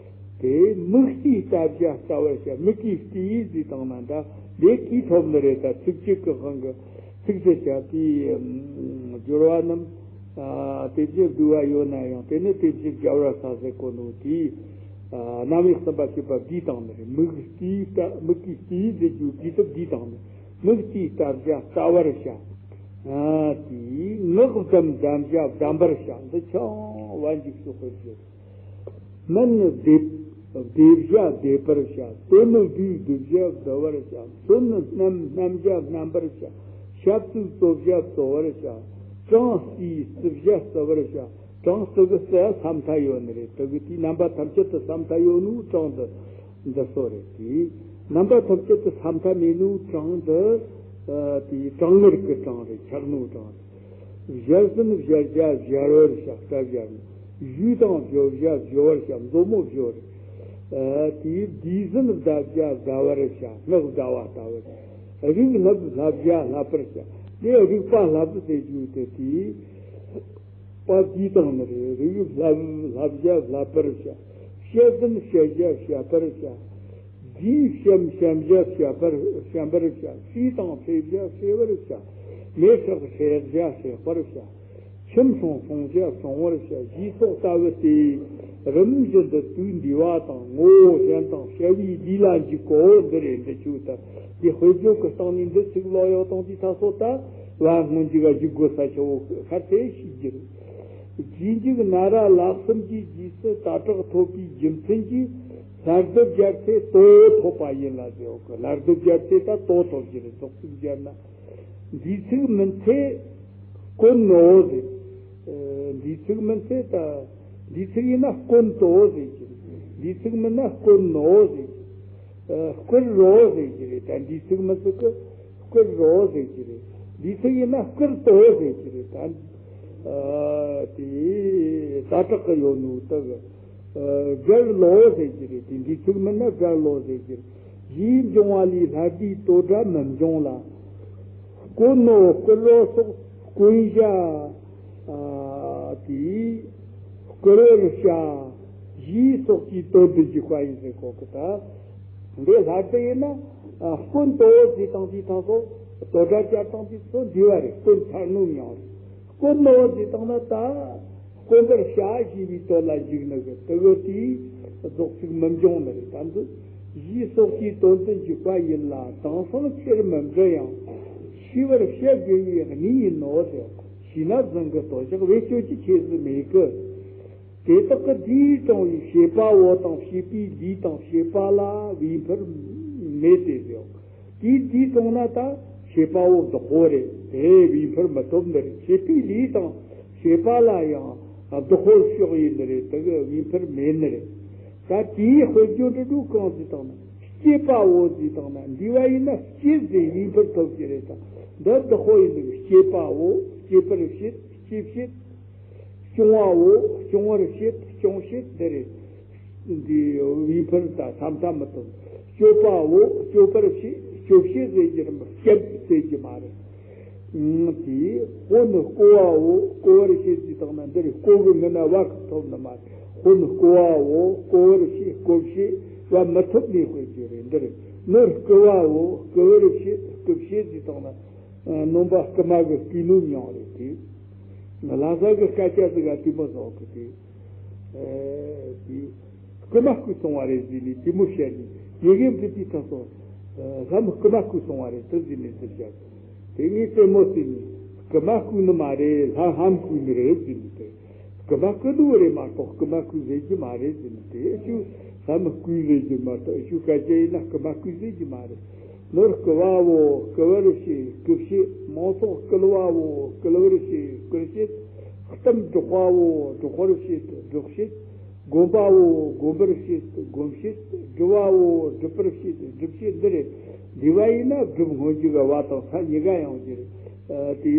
དེ་མིག་ལྟའི་ལྟ་བྱ་ལྟ་བར་བྱ། མིག་གིས་ལྟའི་ཟེར་བཏང་ན་ད་ལས་ཀྱིས་ཐོབ་ནི་རེད། ད་ཚིག་གཅིག་གི་དབང་གིས་ཚིག་ཟེར་བྱ་དེའི་སྦྱོར་བ་རྣམས་ཨ་དེ་བཞིན་བསྡུ་བ་ཡོད་ན་ཡང་དེ་ནི་དེ་བཞིན་བརྒྱ་བར་ས་ཟེར་གོ་ནོ་དེའི་ཨ་རྣམ་དབྱེ་གསུམ་པ་ཞེས་པ་འདིས་བཏང་ནི་རེད། མིག་ལྟའི་ལྟ། མིག་གིས་ལྟའི་ཟེར་རྒྱུ་དེའི་སྟབས་འདིས་བཏང་ནི། མིག་ལྟའི་ལྟ་བྱ་ལྟ་བར་བྱ། ཨ་དེའི་ངག་གདམས་གདམ་བྱ་གདམ་པར་བྱ། འདི་ཆ་བ་འཇུག་སོགས་པའི་རྒྱུ། སྨན་ནི་སྡེབ། བཟླས་བྱ་བཟླས་པར་བྱ། བསྟོད་ནི་བསྡུས་བསྡུ་བྱ་བསྡུ་བར་བྱ། གསོལ་ནི་བསྣམས་བསྣམ་བྱ་བསྣམ་པར་བྱ། བྱབས་བཙུགས་གསོལ་བྱ་གསོལ་བར་བྱ། བྲང་བརྩིས་བརྩི་བྱ་བརྩི་བར་བྱ། བྲང་བརྩི་གི་བརྩི་ཡ་ས་མཐའ་ཡོད་ནི་རེད། དེ་གི་དེའི་རྣམ་པ་ཐམས་ཅད་དུ་ས་མཐའ་ཡོད་ནོ་བྲང་འདི་འདི་སོ་རེད། དེའི་རྣམ་པ་ཐམས་ཅད་དུ་ས་མཐའ་མེད་ནོ་བྲང་འདི་ཨ་དེའི་བྲང་ངེར་གི་བྲང་རེད། འཁྱག་ནོ་བྲང་རེད། བཞར་ཟིན་བཞར་བྱ་བཞར་བར་བྱ། སྐྲ་བཞར་ནི། བཞུ་དང་བཞོ་བྱ་བཞོ་བར་བྱ། མཛོ་མོ་བཞོ་རེད། ཨ་དེའི་བསྡུས་ཟིན་བསྡ་བྱ་བསྡ་བར་བྱ། སྔགས་བཟླ་བ་ལྟ་བུ་རེད། རིག་བསླབ་བསླབ་བྱ་བསླབ་པར་བྱ། དེ་རིག་པ་བསླབ་ཟེར་རྒྱུ་དེ་དེའི་པ་བསྡུས་བཏང་ནི་རེད། རིག་བསླབ་བསླབ་བྱ་བསླབ་པར་བྱ། བཤད་ཟིན་བཤད་བྱ་བཤད་པར་བྱ། བསྡུས་བཤམས་བཤམ་བྱ་བཤམ་པར་བཤམ་པར་བྱ། བསྲེས་དང་བསྲེ་བྱ་བསྲེ་བར་བྱ། མེ་སྲེག་སྲེག་བྱ་སྲེག་པར་བྱ། ཁྱིམ་སྲུང་སྲུང་བྱ་སྲུང་བར་བྱ། ཞེས་སོགས་ལྟ་བུ་སྟེ། རིམ་བཞིན་དུ་དུས་འདས་པ་དང་ངོ་བོ་གཞན་དང་བྱ་བའི་ལུས་ལ་འཇུག་གོ། འདི་རེད། འདི་ཆོས་ད་འདི་དཔེ་བརྗོད་ཀྱི་སྟེང་ནས་འདི་ཚིག་ཀློག་ཡོད་དང་དེ་ད་སོ་ད་བ་སྔོན་འཇུག་ག་འཇུག་དགོས་ས་ཆེ་བོ་ཁར་དེ་ཤེས་རྒྱུ་རེད། རྗེས་འཇུག་ན་ར་ལག་གསུམ་གྱི་རྗེས་སུ་ད་དྲག་ཐོབ་པའི་རྒྱུ་མཚན་གྱིས་ལྷ་སྡེ་བརྒྱད་ཚེ་དོ་ཐོབ་པ་ཡིན་ལ་ཟེར་བ་གི། ལྷ་སྡེ་བརྒྱད་ཚེ་ད་དོ་ཐོབ་རྒྱུ་རེད། རྫོགས་ཚིག་སྦྱར་ན། འདིའི་ཚིག་མིན་ཚེ་དཀོན་ནོ་ཟེར། ཨ་འདིའི་ཚིག་མིན་ཚེ་ད་འདིའི་ཚིག་ཡིན་ན་དཀོན་ཏོ་ཟེར་གྱི་རེད། འདིའི་ཚིག་མིན་ན་དཀོན་ནོ་ཟེར་གྱི་རེད། ཨ་བསྐུར་རོ་ཟེར་གྱི་རེད། ད་འདིའི་ཚིག་མིན་ཚེ་གི་བསྐུར་རོ་ཟེར་གྱི་རེད། འདིའི་ཚིག་ཡིན་ན་བསྐུར་ཏོ་ཟེར་གྱི་རེད། ད་ཨ་དེ་ད་དྲག་གི་ཡོད་ནོ་ད་གི་ཨ་བསྐུར་ལོ་ཟེར་གྱི་རེད། དེ་འདིའི་ཚིག་མིན་ན་བསྐུར་ལོ་ཟེར་གྱི་རེད། ཡིད་འབྱུང་བ་ལས་ལྷ་སྡེའི་དོ་སྒྲ་མི་འབྱུང་ལ། དཀོན་ནོ་བསྐུར་རོ་སོགས་དཀོན་བྱ་ཨ་དེ་བསྐུར་བར་བྱ། ཞེས་སོགས་ཀྱིས་དོན་དུ་འཇུག་པ་ཡིན་ཟེར་གོ་གི། ད་འདི་ལྷ་སྡེ་ཡིན་ན་ཨ་དཀོན་ཏོ་ཟེར་དང་དེའི་ཐང་སོགས་དོ་སྒྲ་བསྐྱར་དང་དེ་ཚོ་འདི་བ་རེད། དཀོན་ཚར་ནོ་མྱང་རེད། དཀོན་ནོ་ཟེར་དང་ན་ད་དཀོན་པར་བྱ་ཞེས་པའི་དོན་ལ་འཇུག་ནི་གི་དེ་གི་དེའི་རྫོགས་ཚིག་མི་འབྱུང་ནི་རེད། ད་འདི་ཞེས་སོགས་ཀྱིས་དོན་དུ་འཇུག་པ་ཡིན་ལ། དེང་སང་ཆེར་མི་འབྲི་ཡང་། ཤེས་པར་བྱ་དགོས་པའི་གནས་ཡིན་ནོ་ཟེར། ཤེས་ན་བཟང་གི་དོ་ཞག་བེད་སྤྱོད་ཀྱི་ཆེད་དུ་མེད་གི། དེ་དག་གི་དེའི་དྲང་བའི་བྱེད་པ་བོ་དང་བྱེད་པའི་ལུས་དང་བྱེད་པ་ལ་བའི་འཕུར་མེད་དེ་ཟེར། དེའི་དེའི་དྲང་ན་ད་བྱེད་པ་བོ་བདག་པོ་རེད། དེ་བའི་འཕུར་མི་ཐོབ་འདིར། བྱེད་པའི་ལུས་དང་བྱེད་པ་ལ་ཡང་བདག་པོར་ཕྱོགས་ཡིན་ནི་རེད། དེ་གི་བའི་འཕུར་མེད་ནི་རེད། ད་དེའི་དཔེ་བརྗོད་འབྲི་དུས་གང་ཟེར་དང་ན་སྐྱེས་པ་བོ་ཟེར་དང་ན་འདི་བ་ཡིན་ན་སྐྱེས་ཟེར་བའི་འཕུར་ཐོབ་ཀྱི་རེད། ད་འདི་བདག་པོ་ཡིན་ནི་སྐྱེས་པ་བོ་སྐྱེས་པར་བྱེད་སྐྱེ་བྱེད། སྐྱོང་བའོ། སྐྱོང་བར་བྱེད། སྐྱོང་བྱེད་འདི་རེད། འདི་བའི་འཕུར་ད་ས་མཐའ་མི་ཐོབ། སྐྱོབ་པའོ། སྐྱོབ་པར་བྱེད། སྐྱོབ་བྱེད་ཟེར་གྱི་རེད། སྐྱོབ་ཟེར་གྱི་མ་རེད། ཨང་། དེ་བསྐོ་ནི་བསྐོ་བའོ། བསྐོ་བར་བྱེད་ཅེས་བཏང་ན་འདི་རེད། བསྐོ་གི་སྔོན་ན་བ་གི་ཐོབ་ནི་མ་རེད། བསྐོ་ནི་བསྐོ་བའོ། བསྐོ་བར་བྱེད། སྐོབ་བྱེད་བ་མི་ཐོབ་ནས་དཔེ་བརྗོད་རེད། འདི་རེད། ནོར་བསྐུ་བའོ། བསྐུ་བར་བྱེད། སྐུབ་བྱེད་ཅེས་བཏང་ན་ནོམ་པ་རྐུ་མ་གི་རྐུས་ནོ་མྱོང་རེད། དེ་ལྷ་ས་གི་སྐད་ཆ་ཟིག་ག་དེ་མོ་ཟོག་གི་དེ། ཨེ་དེ་རྐུ་མ་རྐུས་སོང་བ་རེད་ཟེར་ནས་དེ་མོ་བཤད་ནས། ཉེ་གེ་འདི་དེ་ཐག་སོང་། ལྷ་མོ་རྐུ་མ་རྐུས་སོང་བ་རེད་དེ་ཟེར་ནས་དེ་བཤད། དེ་ངས་རྩེད་མོ་རྩེ་ནས་རྐུ་མ་རྐུས་ནི་མ་རེད། ལྷ་ལྷམ་རྐུས་ནི་རེད་ཟེར་ནས་དེ། རྐུ་མ་རྐུ་ནོ་རེད་མ་གཏོགས་རྐུ་མ་རྐུས་ཟེར་གྱི་མ་རེད་ཟེར་ནས་དེ། ཨེ་ཤུ་ལྷ་མོ་རྐུས་ཟེར་གྱི་མ་གཏོགས། ཨེ་ཤུ་སྐད་ཆ་ཡིན་ན་རྐུ་མ་རྐུས་ཟེར་གྱི་མ་རེད། ནོར་བསྐུ་བའོ། བསྐུ་བར་བྱེད། སྐུ་བྱེད། མང་ཚོགས་བསྐུལ་བའོ། བསྐུལ་བར་བྱེད། སྐུལ་བྱེད། གཏམ་སྒྲོག་པའོ། སྒྲོག་པར་བྱེད། སྒྲོག་བྱེད། སྒོམ་པའོ། སྒོམ་པར་བྱེད། སྒོམ་བྱེད། སྒྲུབ་པའོ། སྒྲུབ་པར་བྱེད། སྒྲུབ་བྱེད་འདི་རེད། འདི་བ་ཡིན་ན་སྒྲུབ་སྔོན་འཇུག་ག་བ་དང་ས་གཉིས་ཀ་ཡོང་རྒྱུ་རེད། དེ་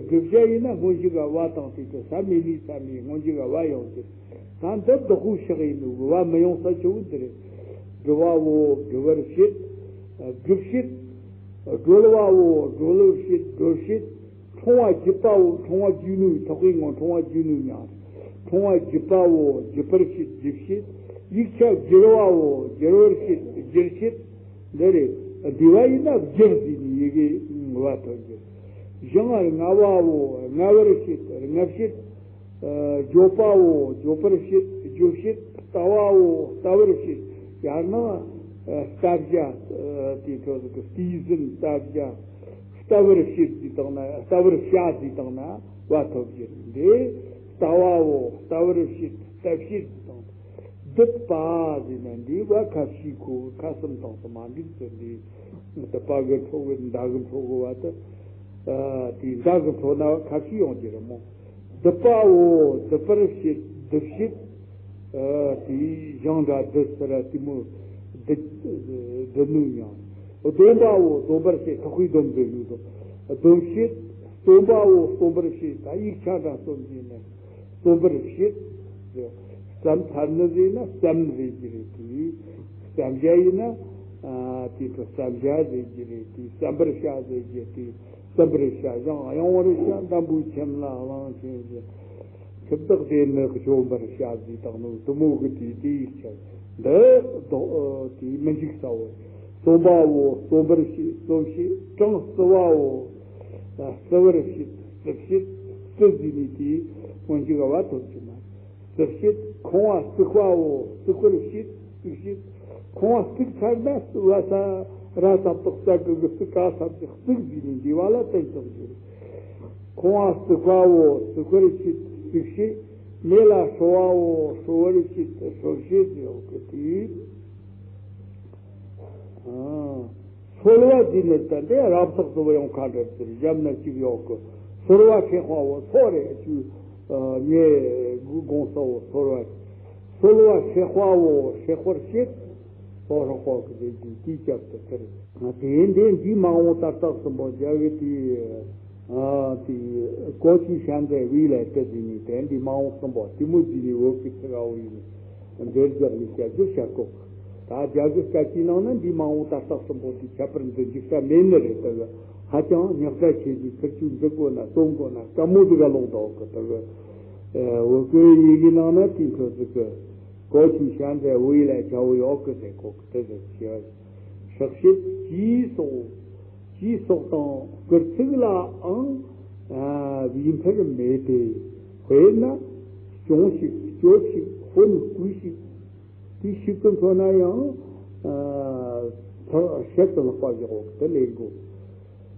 སྒྲུབ་བྱ་ཡིན་ན་སྔོན་འཇུག་ག་བ་དང་དེ་དུ་ས་མེད་ནི་ས་མེད་སྔོན་འཇུག་ག་བ་ཡོང་རྒྱུ་རེད། ད་འདི་བདག་པོའི་ཕྱག་ཡིན་ནོ་གི་བ་མི་ཡོང་ས་ཆེ་བོ་འདི་རེད། སྒྲུབ་པའོ། སྒྲུབ་པར་བྱེད། སྒྲུབ་བྱེད། སྒྲོལ་བའོ། སྒྲོལ་བར་བྱེད། སྒྲོལ་བྱེད། འཁྲུངས་པ་བརྒྱུད་པའོ། འཁྲུངས་པ་བརྒྱུད་ནོ་ཐོག་གི་ངོ་འཁྲུངས་པ་བརྒྱུད་ནོ་མྱང་། འཁྲུངས་པ་བརྒྱུད་པའོ། བརྒྱུད་པར་བྱེད། བརྒྱུད་བྱེད། ཡིག་ཆ་བསྒྱུར་བའོ། བསྒྱུར་བར་བྱེད། བསྒྱུར་བྱེད། འདི་རེད། འདི་བ་ཡིན་ན་བསྒྱུར་ཟེར་ནས་ཡི་གེ་བ་ཐོན་རྒྱུ། བཞེངས་པ་རྔ་བའོ། རྔ་བར་བྱེད། རྔ་བྱེད། ཨ་བརྗོད་པའོ། བརྗོད་པར་བྱེད། བརྗོད་བྱེད། ལྟ་བའོ། ལྟ་བར་བྱེད། ཡང་ན་ཨ་ལྟ་བྱ། ཨ་དེའི་འཕྲོ་ཟིག་གི་བསྟི་ཟིན་ལྟ་བྱ། ལྟ་བར་བྱེད་ཟེར་བཏང་ན། ལྟ་བར་བྱ་ཟེར་བཏང་ན་བ་ཐོབ་རྒྱུ་རེད། འདི་ལྟ་བའོ། ལྟ་བར་བྱེད། ལྟ་བྱེད་ཟེར་བཏང་། སྡུད་པ་ཟེར་ན་འདི་བ་ཁ་ཤས་ཁོ་ཁ་གསུམ་དང་གསུམ་མ་འགྲིག་ཚུལ་འདི། སྡུད་པ་གི་འཕྲོ་གི་མདའ་གི་འཕྲོ་གི་བ་དེ། ཨ་དེའི་མདའ་གི་འཕྲོ་ན་བ་ཁ་ཤས་ཡོང་རྒྱུ་རེད་མོ། སྡུད་པའོ། སྡུད་པར་བྱེད། སྡུད་བྱེད། ཨ་དེའི་ཞང་སྒྲ་སྡུད་ཟེར་ར་དེ་མོ། སྡུད། སྡུད་ནུས་མྱང་། སྡོམ་པའོ། སྡོམ་པར་བྱེད། ཐག་པའི་སྡོམ་དུ་ཡོད་དོ། སྡོམ་བྱེད། སྡོམ་པའོ། སྡོམ་པར་བྱེད། ད་ཡིག་ཆ་འདྲ་སྡོམ་བྱེད་ནས། སྡོམ་པར་བྱེད། བསམ་ཚར་ནི་ཟེར་ན་བསམ་ཟེར་གྱི་རེད་དེ། བསམ་བྱ་ཡིན་ན། ཨ་དེ་ཚོ་བསམ་བྱ་ཟེར་གྱི་རེད་དེ། བསམ་པར་བྱ་ཟེར་གྱི་དེ། བསམ་པར་བྱ་ཞིང་གཡེང་བར་བྱ། འདམ་བུའི་ཁྱིམ་ལ་གླང་ཆེན་བཞིན། ཁྱིམ་བདག་དེ་ནི་བཅོམ་པར་བྱ་ཟེར་དང་ནི་དུ་མོ་གི་དེ་དེའི་ཕྱིར་འདི་ལྡོག་དེ་མི་འཇིག་ས་བོ། སྡོམ་པའོ། སྡོམ་པར་བྱེད། སྡོམ་བྱེད། གྲངས་བརྩི་བའོ། བརྩི་བར་བྱེད། བརྩི་བྱེད། བརྩི་ཟེར་ནི་དེ་སྔོན་འཇུག་བ་ཐོབ་ཀྱི་མ། བརྩི་བྱེད། ཁང་བ་བརྩིགས་པའོ། བརྩིགས་པར་བྱེད། བརྩིགས་བྱེད། ཁང་བ་བརྩིགས་ཚར་ན་བ་ས་ར་ས་བཏགས་ས་གི་གི་བརྩིགས་ག་ས་བརྩིགས་བརྩིགས་ཟེར་ནི་འདི་བ་ལ་བསྟན་ཐོབ་ཀྱི་རེད། ཁང་བ་བརྩིགས་པའོ། བརྩིགས་པར་བྱེད། བརྩིགས་བྱེད། མེ་ལ་སྲོ་བའོ། སྲོ་བར་བྱེད། སྲོ་བྱེད་ཟེར་ཡོད་གི་དེ། ཨ། སོལ་བ་ཟེར་ནི་ད་འདི་རབ་ཏག་ཏུ་ཡང་ཁ་འདྲ་ཟེར་ཞབས་ན་གཅིག་ཡོད་གི། སོལ་བ་ཧྲེག་པའོ། སོ་རེ་ཆུ་ངས་དགོངས་སོ་སོལ་བ། སོལ་བ་ཧྲེག་པའོ། ཧྲེག་པར་བྱེད། སོ་ཧྲག་པོ་གི་ཟེར་གྱི་དེའི་སྐབས་སུ་ཁིར། དེ་འདི་འདི་མ་འོངས་ད་རྟགས་གསུམ་པོ་རྒྱ་གི་དེ། ཨ་དེ་ཀོ་ཆུ་ཤ་འདྲེ་བི་ལ་ཏི་ཟེར་ནི་དེ་འདི་མ་འོངས་གསུམ་པོ་དེ་མོ་ཟེར་ནི་འོག་གི་ཚིག་འོ་ཡིན་ནི། འདིར་རྒྱག་ནི་བྱ་རྒྱུ་བྱ་གོ། ད་རྒྱ་གི་སྐད་ཀྱི་ནང་ན་འདི་མ་འོངས་ད་རྟགས་གསུམ་པོ་འདི་ཁྱད་པར་འདི་འཇིག་ས་མེད་ནི་རེད། ད་གི་ཧ་ཅང་ཉག་ཕྲ་ཆེ་གི་ཁིར་ཆུ་འདི་གོ་ན་སྟོང་གོ་ན་དཀའ་མོ་འདི་ག་ལོག་འདུག་གི། ད་གི་འོ་གི་ཡི་གི་ནང་ན་དེ་ཚོ་ཟིག་གི་ཀོ་ཆུ་ཤ་འདྲེ་བི་ལ་བྱ་བོ་ཡོད་གི་ཟེར་གོ་གི། དེ་ཟེར་བྱས་སྲེག་བྱེད་ཅེས་སོགས། ཅེས་སོགས་དང་སྐུལ་ཚིག་ལའང་བའི་མཐར་མེད་དེ། དཔེར་ན་སྐྱོང་ཞིག་སྐྱོབ་ཞིག་དཔོན་བསྐུལ་ཞིག་དེ་ཞིག་ཏུ་མཚོན་ན་ཡང་ཨ་ལྷག་བཤད་དུ་ལྷག་པ་བཞག་འོག་ཏུ་ལེན་དགོས།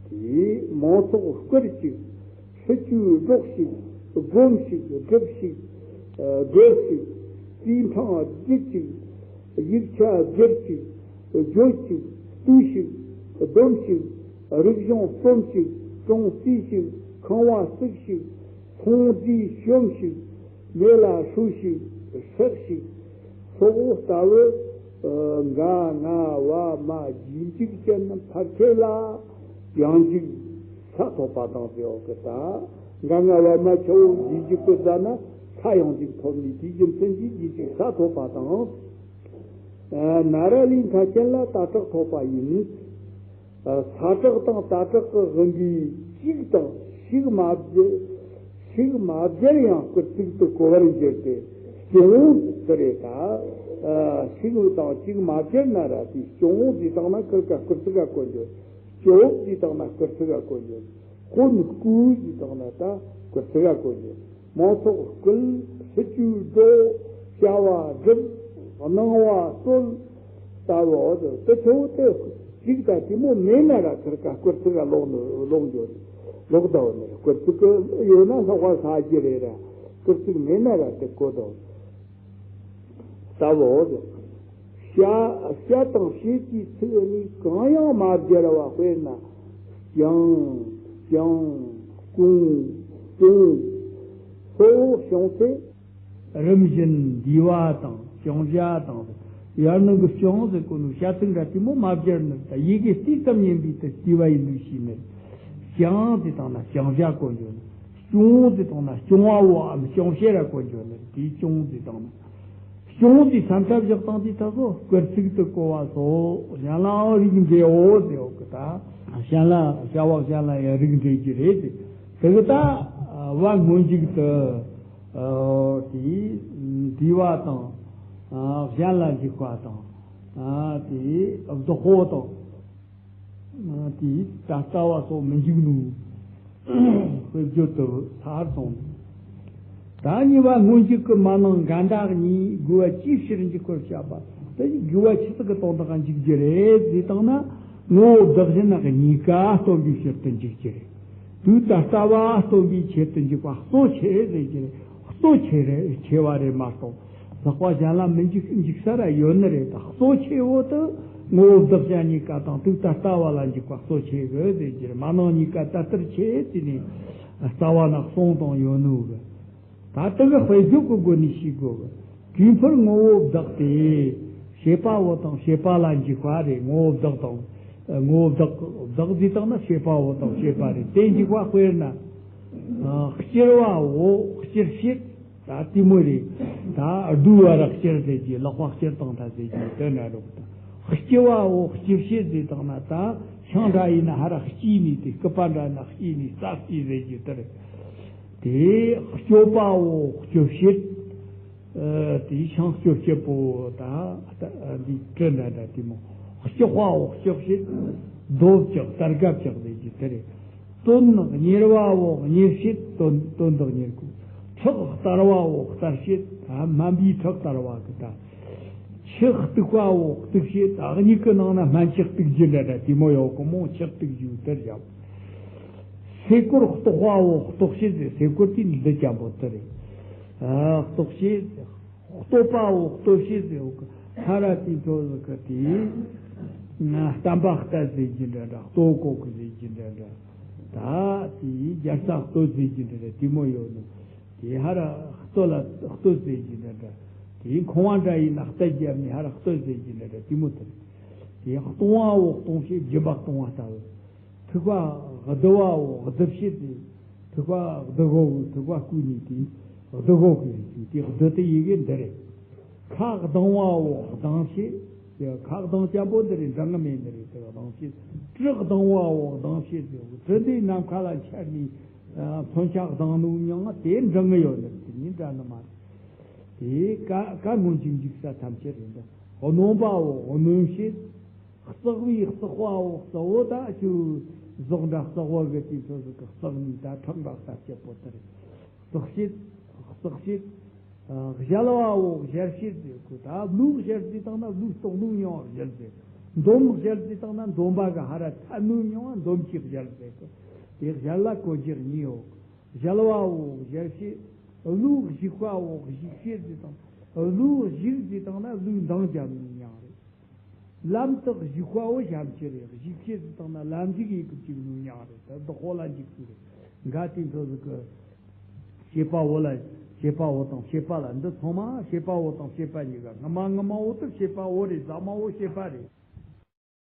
དེས་མང་ཚོགས་སྐུལ་ཅིག་སྲིད་ཇུས་སྒྲོག་ཞིག་སྒོམ་ཞིག་སྒྲུབ་ཞིག་ཨ་སྒོར་ཞིག་རྩིས་འཕྲང་བརྒྱུད་ཅིག་ཡིག་ཆ་བསྒྱུར་ཅིག་བརྗོད་ཅིག་ལྟོས་ཤིག་སྡོམ་ཞིག་རིག་གཞུང་རྩོམ་ཞིག་ཀྲོང་རྩིས་ཤིག་ཁང་བ་བརྩིགས་ཤིག་ཚོང་རྫས་ཤོམ་ཞིག་མེ་ལ་ཧྲུལ་ཞིག་སྲེག་ཞིག་སོགས་ལྟ་བུ། ཨ་འགའ་ང་བ་མ་རྗེས་འཇུག་ཅན་ཕལ་ཆེར་ལ་ཡང་འཇུག་ས་ཐོབ་པ་དང་ཟེར་བ་གི། ད་འགའ་ང་བ་མ་ཆ་བོ་རྗེས་འཇུག་གི་ཟ་ན་ས་ཡང་འཇུག་ཐོབ་ནས་དེའི་རྒྱུ་མཚན་གྱིས་རྗེས་འཇུག་ས་ཐོབ་པ་དང་། ཨ་ན་ར་ལི་མཐའ་ཅན་ལ་ད་དྲག་ཐོབ་པ་ཡིན། ས་དྲག་དང་ད་དྲག་གི་དབང་གིས་གཅིག་དང་ཞིག་མ་བརྗེད། ཞིག་མ་བརྗེད་ཡང་སྐུལ་ཚིག་ཏུ་གོ་བར་འགྱུར་ཏེ་སྐྱོང་བོ་དེ་རེད། ད་ཞིག་དང་གཅིག་མ་བརྗེད་ན་ར་དེ་སྐྱོང་བོ་ཟེར་དང་ན་ཁིར་ཀ་སྐུལ་ཚིག་ག་གོ་འགྱུར། སྐྱོབ་ཟེར་དང་ན་སྐུལ་ཚིག་ག་གོ་འགྱུར། དཔོན་བསྐུལ་ཟེར་དང་ན་ད་སྐུལ་ཚིག་ག་གོ་འགྱུར། མང་ཚོགས་སྐུལ། སྲིད་ཇུས་སྒྲོག་བྱ་བ་སྒྲུབ། གནང་བ་སྩོལ། ལྟ་བུ་འོ་དེ་ཆེ་བོ་དེ་གཅིག་དང་དེ་མོ་མེད་ན་ར་ཁིར་ཀ་སྐུལ་ཚིག་ག་ལོག་ནི་ལོག་འགྱོ་ནི་ལོག་ད་བ་ནི་སྐུལ་ཚིག་གི་ཡོད་ན་ལྷག་པ་ས་རྒྱུ་རེད་ར། སྐུལ་ཚིག་མེད་ན་ར་དེ་གོ་ད་བ། ལྟ་བུ་འོ་དེ། བྱ་བྱ་དང་བྱེད་ཀྱི་ཚིག་གཉིས་གང་ཡང་མ་སྦྱར་བ། དཔེར་ན་སྐྱང་། སྐྱང་། སྐྱོང་། སྐྱོང་། སོགས་བྱུང་ཚེ། རིམ་བཞིན་འདུས་པ་དང་སྐྱོང་བྱ་དང་། ཡར་ནང་གི་སྐྱོང་ཟེར་གོ་ནོ་བྱ་ཚིག་འདྲ་དེ་མོ་མ་སྦྱར་ནི་ད་ཡི་གེ་རྩིས་ཙམ་ཡིན་པའི་དུ་བལྟས་པ་ཡིན་དུ་ཤེས་ནི། སྐྱང་དེ་དང་ན་སྐྱོང་བྱ་གོ་འགྱོ་ནི། སྐྱོང་དེ་དང་ན་སྐྱོང་བ་བོའམ་སྐྱོང་བྱེད་ར་གོ་འགྱོ་ནི། དེའི་སྐྱོང་དེ་དང་ན། སྐྱོང་དེ་ས་མཐའ་བཞག་སྟངས་དེ་ད་གོ་སྐུལ་ཚིག་ཏུ་གོ་བ་སོ། ཡང་ལའང་རིགས་འགྲེ་འོ་ཟེར་འོ་གི་ད། གཞན་ལ་བྱ་བ་གཞན་ལ་ཡང་རིགས་འགྲེ་རྒྱུ་རེད་དེ། དེ་གི་ད་བ་སྔོན་འཇུག་ཏུ། ཨོ་དེ་འདུས་པ་དང་། ཨ་གཞན་ལ་འཇུག་པ་དང་། ཨ་དེ་བདག་པོ་དང་། ཨ་དེ་ད་ལྟ་བ་སོགས་མི་འཇུག་ནུས། དཔེ་བརྗོད་དུ་ཚར་སོང་། ད་གཉིས་པ་སྔོན་འཇུག་གི་མ་ནང་འགའ་འདྲ་གཉིས་དགོས་པ་ཅིའི་ཕྱིར་འཇུག་པར་བྱ་བ། དེ་དགོས་པ་ཆི་ཟིག་གི་དོན་དག་འཇུག་རྒྱུ་རེད་ཟེར་བཏང་ན། ངོ་བོ་བདག་གཞན་གཉིས་ཀ་སྟོན་པའི་ཕྱིར་དུ་འཇུག་རྒྱུ་རེད། དུས་ད་ལྟ་བ་སྟོན་པའི་ཆེད་དུ་འཇུག་པ་གཙོ་ཆེ་ཟེར་གྱི་རེད། གཙོ་ཆེ་རེད་ཆེ་བ་རེད་མ་གཏོགས། ལྷག་པ་གཞན་ལ་མི་འཇིགས་འཇིགས་ས་ར་ཡོད་ནི་རེད། ད་གཙོ་ཆེ་བོ་དུ་ངོ་བོ་བདག་ཅན་གཉིས་ཀ་དང་དུས་ད་ལྟ་བ་ལ་འཇིགས་པ་གཙོ་ཆེ་གི་ཟེར་གྱི་རེད། མ་ནིང་གཉིས་ཀ་ད་ལྟར་ཆེ་དེ་ནས་རྩ་བ་ན་གསུང་དང་ཡོད་ནོ་གི། ད་དེ་གི་དཔེ་བརྗོད་ཀྱི་སྒོ་ནས་ཤེས་དགོས་གི། དུས་འཕུར་ངོ་བོ་བདག་སྟེ། བྱེད་པ་བོ་དང་བྱེད་པ་ལ་འཇིགས་པ་རེད། ངོ་བོ་བདག་དང་། ངོ་བོ་བདག་བདག་ཟེར་དང་ན་བྱེད་པ་བོ་དང་བྱེད་པ་རེད། དེ་འཇིགས་པ་དཔེར་ན། ཨ། སྐྱུར་བ་བོ་སྐྱུར་བྱེད། ད་དེ་མོ་རེད། ད་རྡོ་བ་ར་སྐྱུར་ཟེར་གྱི། ལག་པ་སྐྱུར་དང་ད་ཟེར་གྱི་དེ་འདྲ་རོགས་ད། སྐྱུ་བ་བོ་སྐྱུ་བྱེད་ཟེར་དང་ན་ད་ཤིང་འདྲ་ཡིན་ན་ཧ་ར་སྐྱུས་ནས། དེ་སྐུད་པ་འདྲ་ན་སྐྱུས་ནས་རྩྭ་སྐྱུ་ཟེར་གྱི་དེ་རེད། དེ་སྐྱོབ་པ་བོ་སྐྱོབ་བྱེད། ཨ། དེ་ཤིང་སྐྱོབ་བྱེད་པོ་ད་འདི་གྲི་འདྲ་འདྲ་དེ་མོ། སྐྱོགས་པ་བོ་སྐྱོགས་བྱེད། རྡོ་བཅག་སྟར་ག་བཅག་ཟེར་གྱི་དེ་རེད། དོན་གཉེར་བ་བོ་གཉེར་བྱེད། དོན་དོན་དག་གཉེར་གོ། ཁྲག་གཏར་བ་བོ་གཏར་བྱེད། ཨ། སྨན་པའི་ཁྲག་གཏར་བ་གི་ད། ཁྱི་གཏུག་པ་བོ་གཏུག་བྱེད། ད་མྱིག་གི་ནང་ན་སྨན་ཁྱི་གཏུག་རྒྱུ་འདྲ་འདྲ་དེ་མོ་ཡོད་གི་མོ། ཁྱི་གཏུག་རྒྱུ་དེར་བཞག། ཟས་གོར་གཏོག་པ་བོ་གཏོག་བྱེད་ཟེར། ཟས་གོར་དེ་འདི་ཅན་པོ་དེ་རེད། ཨ། གཏོག་བྱེད། གཏོད་པ་བོ་གཏོད་བྱེད་ཟེར་བོ་གི། ཧ་ར་དེ་ཚོ་ཟིག་གི་དེ། ང་བསྟན་པ་གཏད་ཟེར་གྱི་འདྲ་འདྲ། གཏོད་གོ་གི་ཟེར་གྱི་འདྲ་འདྲ། ད་དེ་རྒྱལ་ས་གཏོད་ཟེར་གྱི་འདྲ་འདྲ་དེ་མོ་ཡོད་ནོ། དེ་ཧ་ར་གཏོད་ལ་གཏོད་ཟེར་གྱི་འདྲ་འདྲ། དེ་ཁང་བ་འདྲ་ཡིན་ན་གཏད་རྒྱབ་ནས་ཧ་ར་གཏོད་ཟེར་གྱི་འདྲ་འདྲ་དེ་མོ་དེ་རེད། དེ་གཏོང་བ་བོ་གཏོང་བྱེད། སྦྱིན་པ་གཏོང་བ་ལྟ་བུ། ཐུག་པ་བསྡུ་བའོ་བསྡུ་བྱེད་དེ། ཐུག་པ་བསྡུ་གོ་གི། ཐུག་པ་བསྐུས་ནས་དེ་བསྡུ་གོ་གི་རེད། དེ་བསྡུ་དེ་ཡི་གེ་འདི་རེད། ཁ་གདང་བའོ་གདང་བྱེད། དེ་ཁ་གདང་ཅན་པོ་འདི་རེད། འདང་གི་མེད་འདི་རེད། དེ་གདང་བྱེད། གྲི་གདང་བའོ་གདང་བྱེད་དེ། གྲི་འདི་ནམ་མཁའ་ལ་འཕྱར་ནས་མཚོན་ཆ་གདང་ནོ་མྱང་ང་དེ་འདང་གི་ཡོད་ནི་རེད། དེ་ནི་འདྲ་ནི་མ་རེད། དེ་ཀ་ཀ་ངོ་འཇིག་འཇིག་ས་ཐམས་ཅད་རེད། འདི་གནོན་པའོ་གནོན་བྱེད། བརྩེགས་པའི་བརྩེགས་པའོ། བརྩེགས་པོ་ད་ཁྱོད་ཟོག་འདྲ་བརྩེགས་པོ་གི་དུས་ཚོད་ཟིག་གི་བརྩེགས་ནས་ད་ཁྲག་འདྲ་ལྟ་སྐྱེད་པོ་དེ་རེད། བརྩེགས་བྱེད། བརྩེགས་བྱེད། ཨ། གཞལ་བའོ་གཞལ་བྱེད་ཟེར་གོ། ད་བློས་གཞལ་ཟེར་དང་ན་བློས་རྟོགས་ནོ་མྱང་གཞལ་ཟེར། འདོམས་གཞལ་ཟེར་དང་ན་འདོམས་པ་གི་ཧ་ར་ཐལ་ནོ་མྱང་ང་འདོམས་བྱེད་གཞལ་ཟེར་གོ། དེ་གཞལ་ལ་གོ་རྒྱུ་གཉིས་ཡོད། གཞལ་བའོ་གཞལ་བྱེད། བློས་གཞིག་པའོ་གཞིག་བྱེད་ཟེར་དང་། བློས་གཞིག་ཟེར་དང་ན་བློས་འདང་རྒྱབ་ནོ་མྱང་རེད། ལམ་དུ་གཞིག་པའོ་བྱམས་ཆེ་རེད། གཞིག་བྱེད་ཟེར་དང་ན་ལམ་འཇུག་ཡེད་གི་བཅུག་ནོ་མྱང་རེད། ད་བདག་པོ་ལ་འཇུག་ཚུལ་རེད། འགའ་དེ་ཚོ་ཟིག་གི་བྱེད་པ་བོ་ལ། བྱེད་པ་བོ་དང་བྱེད་པ་ལ། འདི་ཚང་མ་བྱེད་པ་བོ་དང་བྱེད་པ་གཉིས་ཀ་སྔ་མ་སྔ་མ་བོ་དུ་བྱེད་པ་བོ་རེད། རྗེས་མ་བོ་བྱེད་པ་རེད།